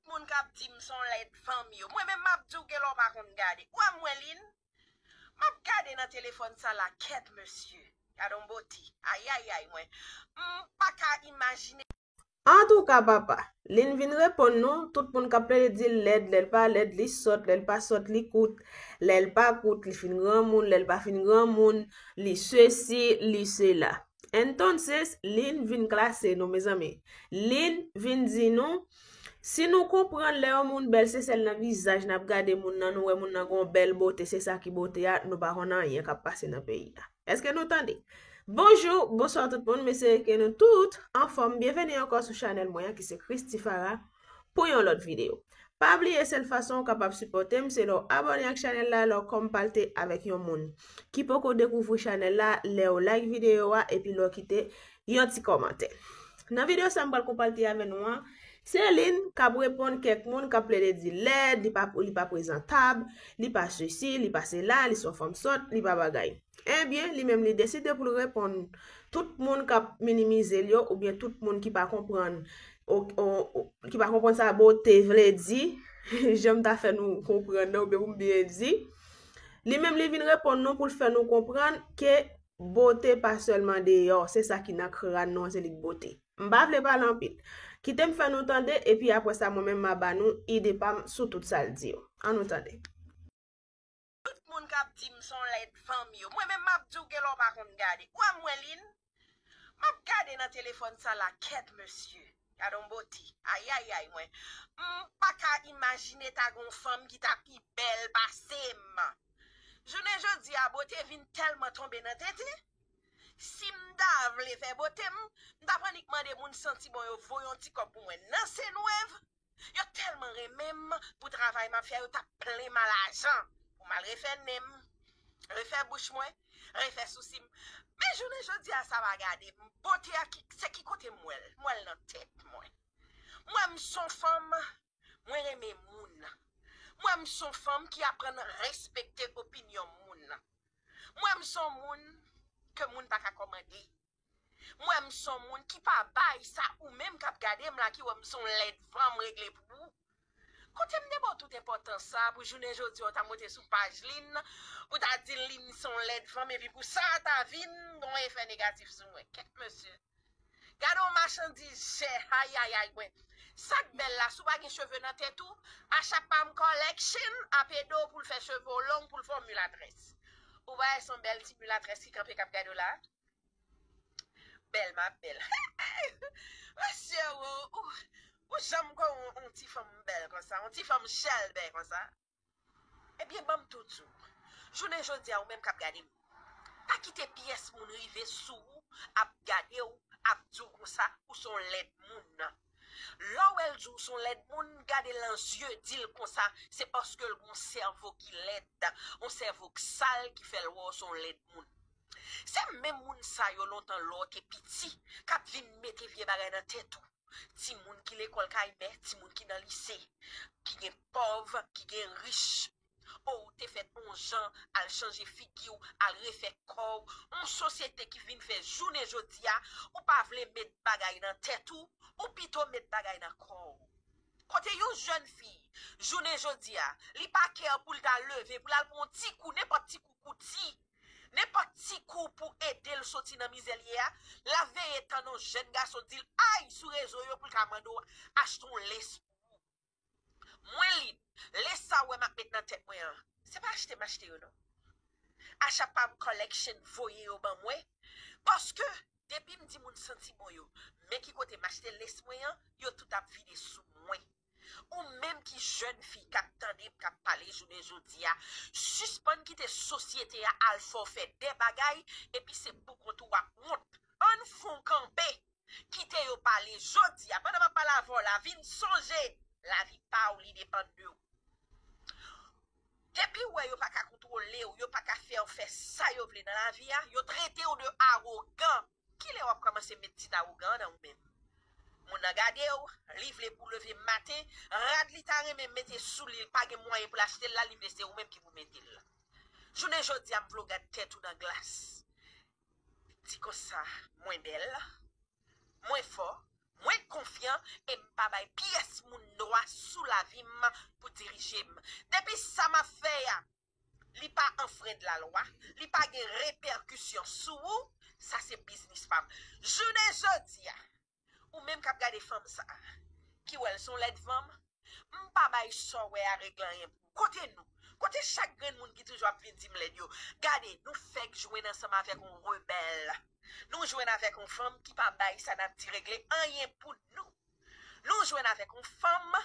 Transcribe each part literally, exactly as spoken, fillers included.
Moun k ap di m se yon lèd fanm yo. Mwen menm m ap di w gen lè w pa konn gade. Ou wè m wè Lynn? M ap gade nan telefòn sa la, kèt mesye. Gade yon bote. Ayayay mwen. M pa ka imajine. Antouka papa, Lynn vin reponn nou, tout moun k ap plede di l lèd, lè l pa lèd, li sòt, lè l pa sòt, li kout, lè l pa kout, li fin granmoun, lè l pa fin granmoun, li sesi, li sela. Entonces, Lynn vin klase nou, mezanmi. Lynn vin di nou, si nou konprann lè yon moun bèl, se sèl nan vizaj n ap gade moun nan, nou wè moun nan gen yon bèl bote, se sa ki bote a, nou pa konn anyen k ap pase nan peyi a. Èske nou tande? Bonjou, bonswa tout moun, m espere ke nou tout anfòm. Byenveni ankò sou chanèl mwen an ki se Christy Farah pou yon lòt videyo. Pa bliye sèl fason ou kapab sipòte m se lè w abòne ak chanèl la, lè w kòmpalte avèk yon moun ki poko dekouvri chanèl la, lè w like videyo a epi lè w kite yon ti kòmantè. Nan videyo sa m pral konpalte avè nou an, se Lynn k ap reponn kèk moun k ap plede di lèd, li pa, li pa prezantab, li pa sesi, li pa sela, li se yon fanm sòt, li pa bagay. Ebyen, li menm li deside pou l reponn tout moun k ap minimize l yo oubyen tout moun ki pa konprann o- o- o- ki pa konprann sa bote vle di, jan m ta fè nou konprann nan oubyen pou m byen di. Li menm li vin reponn nou pou l fè nou konprann ke bote pa sèlman deyò, se sa ki nan kràn nou an, se li k bote. M pa vle pale anpil. Kite m fè nou tande, epi apre sa, mwen menm m a ba nou ide pa m sou tout sa l di yo. Ann nou tande. Tout moun k ap di m se yon lèd fanm yo. Mwen menm m ap di w gen lè w pa konn gade. Ou wè m wè Lynn? M ap gade nan telefòn sa la, kèt mesye. Gade yon bote. Ayayay mwen. M pa ka imajine ta gen yon fanm ki ta pi bèl pase m. Jounen jodi a, bote vin tèlman tonbe nan tete. Si m ta vle fè bote m, m t ap annik mande moun santi bon yo voye yon ti kòb pou mwen nan Senwèv. Yo tèlman renmen m pou travay m ap fè a, yo t ap plen m a lajan pou m al refè nen m, refè bouch mwen, refè sousi m. Men jounen jodi a sa pa gade m. Bote a ki, se ki kote m wè l? M wè l nan tèt mwen. M wè m s on fanm, mwen renmen moun. M wè m s on fanm ki aprann respekte opinyon moun. M wè m s on moun ke moun pa ka kòmande. M wè m s on moun ki pa bay sa ou menm k ap gade m la ki wè m s on lèd fanm regle pou ou. Kote m te ba w tout enpòtans sa pou jounen jodi a w ta monte sou paj Lynn, ou ta di Lynn s on lèd fanm epi pou sa ta vin gon efè negatif sou mwen. Kèt mesye. Gade yon machandiz chè, ayayay mwen. Sa k bèl la, si w pa gen cheve nan tèt ou, Ashapam Collection ap ede w pou l fè cheve w long, pou l fè w milatrès. Ou pa wè s on bèl ti milatrès ki kanpe k ap gade w la? Bèl m ap bèl. Mesye, ou, ou, ou janm kwè yon, yon ti fanm bèl konsa, yon ti fanm chèlbè konsa? Ebyen, ban m tou di w. Jounen jodi a, ou menm k ap gade m, pa kite pyès moun rive sou ou, ap gade w, ap di w konsa, ou s on lèd moun. Lè w wè l di w s on lèd moun, gade l nan zye, di l konsa, se paske l gon sèvo ki lèd, yon sèvo k sal ki fè l wè w s on lèd moun. Se menm moun sa yo lontan lè w te piti k ap vin mete vye bagay nan tèt ou. Timoun ki lekòl kay mè, timoun ki nan lise, ki gen pòv, ki gen rich. O, ou te fèt yon jan, al chanje figi w, al refè kò w. Yon sosyete ki vin fè jounen jodi a, ou pa vle met bagay nan tèt ou, ou pito met bagay nan kò w. Kote yon jèn fi, jounen jodi a, li pa kè pou l ta leve, pou l al pran yon ti kou, nenpòt ti kou kouti, nenpòt ti kou pou ede l soti nan mizè l ye a, l ap veye tann yon jèn gason di l ay sou rezo yo pou l ka mande w achte yon lès pou ou. Mwen Lynn, lès sa w wè m ap met nan tèt mwen an, se pa achte m achte yo non. Ashapam Collection voye yo ban mwen, paske depi m di moun santi bon yo, men ki kote m achte lès mwen an, yo tout ap vide sou mwen. Ou menm ki jèn fi k ap tande m k ap pale jounen jodi a, sispann kite sosyete a al fè w fè de bagay, epi se poukont ou w ap wont. Ann fè w kanpe, kite yo pale jodi a. Pandan m ap pale avè w la, vin sonje, lavi pa w, li depann de w. Depi w wè yo pa ka kontwole w, yo pa ka fè w fè sa yo vle nan lavi a, yo trete w de awogan. Kilè w ap kòmanse met ti awogan an nan ou menm? Moun nan gade w, li vle pou w leve maten, rad li ta renmen mete sou li, li pa gen mwayen pou l achte l la, li vle se ou menm ki pou mete l. Jounen jodi a, m vle w gad tèt ou nan glas. Di konsa, mwen bèl, mwen fò, mwen konfyan, e m pa bay pyès moun dwa sou lavi m pou dirije m. Depi sa m ap fè a, li pa anfrend lalwa, li pa gen repèkisyon sou ou, sa se biznis pa m. Jounen jodi a, ou menm k ap gade fanm sa a, ki wè l se yon lèd fanm, m pa bay sa w wè a regle anyen pou ou. Kote nou? Kote chak grenn moun ki toujou ap vin di m lèd yo? Gade, nou fèk jwenn ansanm avèk yon rebèl. Nou jwenn avèk yon fanm ki pa bay sa n ap di regle anyen pou nou. Nou jwenn avèk yon fanm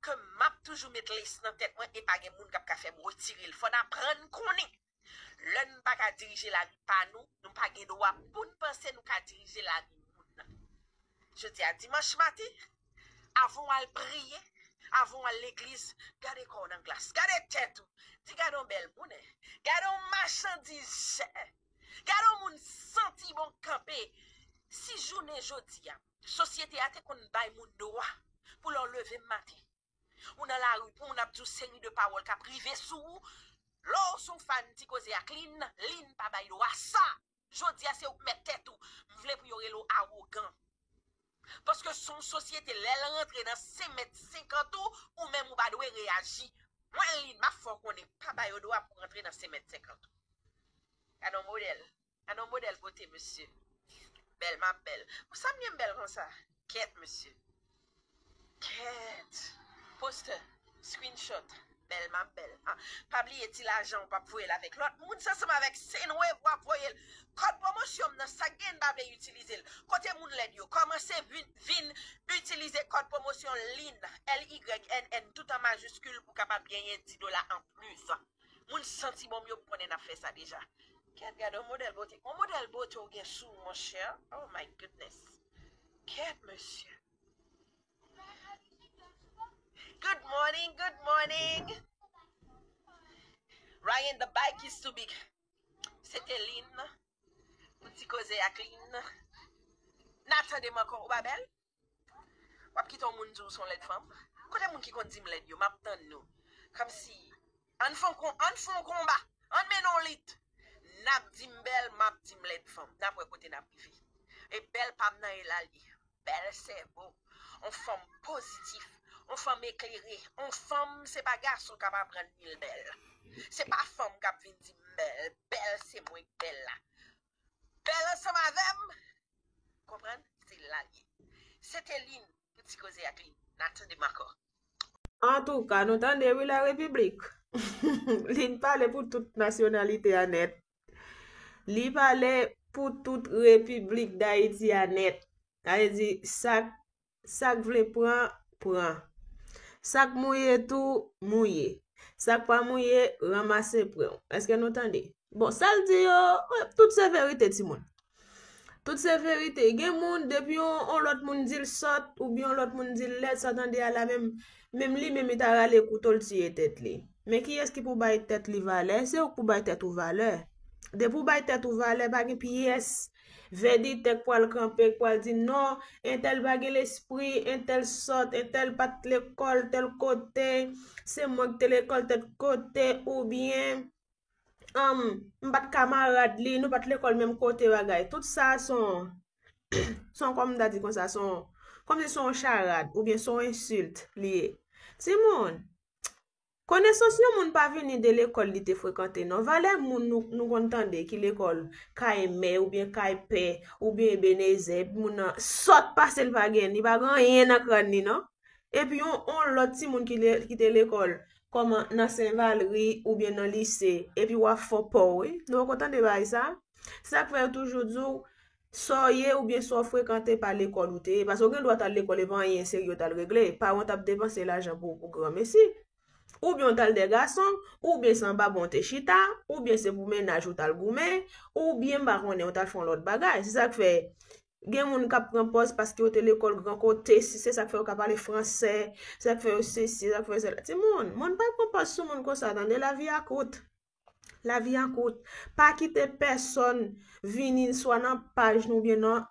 ke m ap toujou met lès nan tèt mwen e pa gen moun k ap ka fè m retire l. Fò n aprann konnen lè n pa ka dirije lavi pa nou, nou pa gen dwa pou n panse nou ka dirije lavi moun. Jodi a dimanch maten, avan w al priye, avan w al legliz, gade kò w nan glas, gade tèt ou. Di gade yon bèl moun, eh. Gade yon machandiz chè. Gade yon moun santi bon kanpe. Si jounen jodi a, sosyete a te konn bay moun dwa pou lè w leve maten, ou nan lari, pou moun ap di w seri de pawòl k ap rive sou ou, lè w se yon fan Ti Koze ak Lin, Lin pa bay dwa sa. Jodi a se ou k mèt tèt ou. M vle pou yo rele w awogan. Paske se yon sosyete, lè l rantre nan senk mèt senkant ou, ou menm ou pa dwe reyaji. Mwen, Lin, m ap fè w konnen, pa ba yo dwa pou rantre nan senk mèt senkant ou. Gade yon modèl. Gade yon modèl bote, mesye. Bèl, m ap bèl. Pou sa m gen bèl konsa? Kèt, mesye. Kèt. Postè. Screenshot. Bèl, m ap bèl. Ah, pa bliye ti lajan w p ap voye l avèk lòt moun, se ansanm avèk Senwave w ap voye l. Kòd pwomosyon m nan, sa k gen n pa vle itilize l? Kote moun lèd yo? Kòmanse vin, vin itilize kòd pwomosyon Lin, L Y N N, tout an majiskil pou kapab genyen dis dola anplis. Moun santi bon, yo konnen n ap fè sa deja. Kèt, gade yon modèl bote. Yon modèl bote w gen sou ou, monchè. Oh my goodness. Kèt, mesye. Good morning, good morning. Ryan, the bike is too big. Se te Lin. Pou Ti Koze ak Lin. N a tande m ankò, ou pa bèl? W ap kite yon moun di w se yon lèd fanm? Kote moun ki konn di m lèd yo? M ap tann nou. Kòmsi, ann fè yon kon-, ann fè yon konba, ann mennen yon lit. N ap di m bèl, m ap di m lèd fanm. N ap wè kote n ap rive. E bèl pa m nan e la l ye. Bèl sèvo. Yon fanm pozitif. Yon fanm eklere. Yon fanm, se pa gason k ap aprann li l bèl. Se pa fanm k ap vin di m bèl. Bèl, se mwen k bèl la. Bèl ansanm avè m. Konprann? Se la l ye. Se te Lin pou Ti Koze ak Lin. N a tande m ankò. Antouka, nou tande wi, la repiblik. Lin pale pou tout nasyonalite a nèt. Li pale pou tout repiblik Dayiti a nèt. Sa vle di, sa k, sa k vle pran, pran. Sa k mouye tou, mouye. Sa k pa mouye, ranmase pran w. Èske nou tande? Bon, sa l di yo, tout se verite, timoun. Tout se verite. Gen moun, depi yon, yon lòt moun di l sòt, oubyen yon lòt moun di l lèd, sa tande a la menm, menm li menm, li ta rale kouto, l tiye tèt li. Men kiyès ki pou bay tèt li valè? Se ou k pou bay tèt ou valè. Depi w bay tèt ou valè, pa gen pyès vèdiktè k pral kanpe, k pral di, non, entèl pa gen lespri, entèl sòt, entèl pa t lekòl tèl kote, se mwen k te lekòl tèl kote, oubyen, um, m pa t kamarad li, nou pa t lekòl menm kote, bagay. Tout sa se yon, se yon, kòman m ta di konsa, se yon, kòmsi se yon charad, oubyen se yon ensilt li ye. Timoun, konesans yon moun pa vini de lekòl li te frekante, non. Valè moun nou, nou konn tande ki lekòl, kay mè, oubyen kay pè, oubyen Ebenezè, epi moun nan sòt pase l pa gen, li pa gen anyen nan kràn li, non. Epi yon, yon lòt timoun ki le-, ki te lekòl, kòman nan Sen Valri oubyen nan lise, epi w ap fè w pa w, wi. Nou poko tande bagay sa? Se sa k fè yo toujou di w, sa w ye oubyen sa w frekante pa lekòl ou te ye. Paske w gen dwa t al lekòl e pa anyen serye w t al regle. Paran w t ap depanse lajan pou, pou granmesi. Oubyen w t al dè gason, oubyen se anba ban w te chita, oubyen se pou mennaj ou t al goumen, oubyen m pa konnen w t al fè yon lòt bagay. Se sa k fè gen moun k ap pran pòz paske yo te lekòl gran kote, si se sa k fè yo ka pale fransè, se sa k fè yo sesi, se sa k fè yo sela. Timoun, moun pa pran pòz sou moun konsa, tande, lavi a kout. Lavi a kout. Pa kite pèsòn vini swa nan paj nou oubyen nan,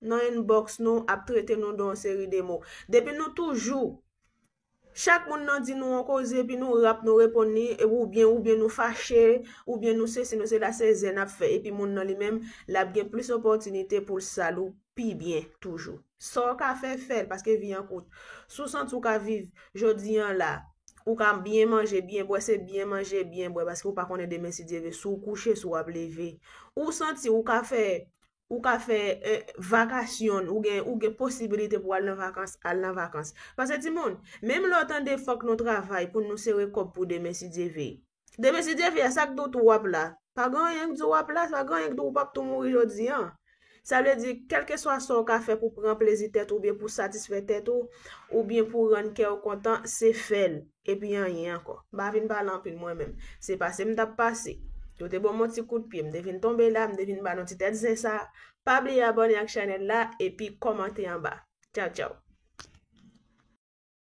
nan inbox nou ap trete nou de yon seri de mo. Depi nou toujou, chak moun nan di nou yon koze, epi nou rap, nou reponn li, e oubyen, oubyen nou fache, oubyen nou sesi, nou sela, se zen n ap fè. Epi moun nan li menm, l ap gen plis opòtinite pou l sal ou pi byen toujou. Sa w ka fè, fè l, paske vi an kout. Si w santi w ka viv jodi an la, ou ka byen manje, byen bwè, se byen manje, byen bwè, paske ou pa konnen demen si Dye vle, si w kouche, si w ap leve. Ou santi ou ka fè, ou ka fè eh, vakasyon, ou gen, ou gen posibilite pou al nan vakans, al nan vakans. Paske timoun, menm lè w tande fòk nou travay pou nou sere kòb pou demen si Dye vle. Demen si Dye vle, sa k di w tou w ap la. Pa gen anyen k di w ap la, pa gen anyen k di w p ap tou mouri jodi an. Sa vle di, kèlkeswa sa w ka fè pou pran plezi tèt ou, oubyen pou satisfè tèt ou, oubyen pou rann kè w kontan, se fè l. Epi anyen ankò. M pa vin pale anpil mwen menm. Se pase m t ap pase. Yo te ban m yon ti kout pye, m te vin tonbe la, m te vin ba nou ti tèt zen sa. Pa bliye abòne ak chanèl la, epi kòmante anba. Tchaw, tchaw.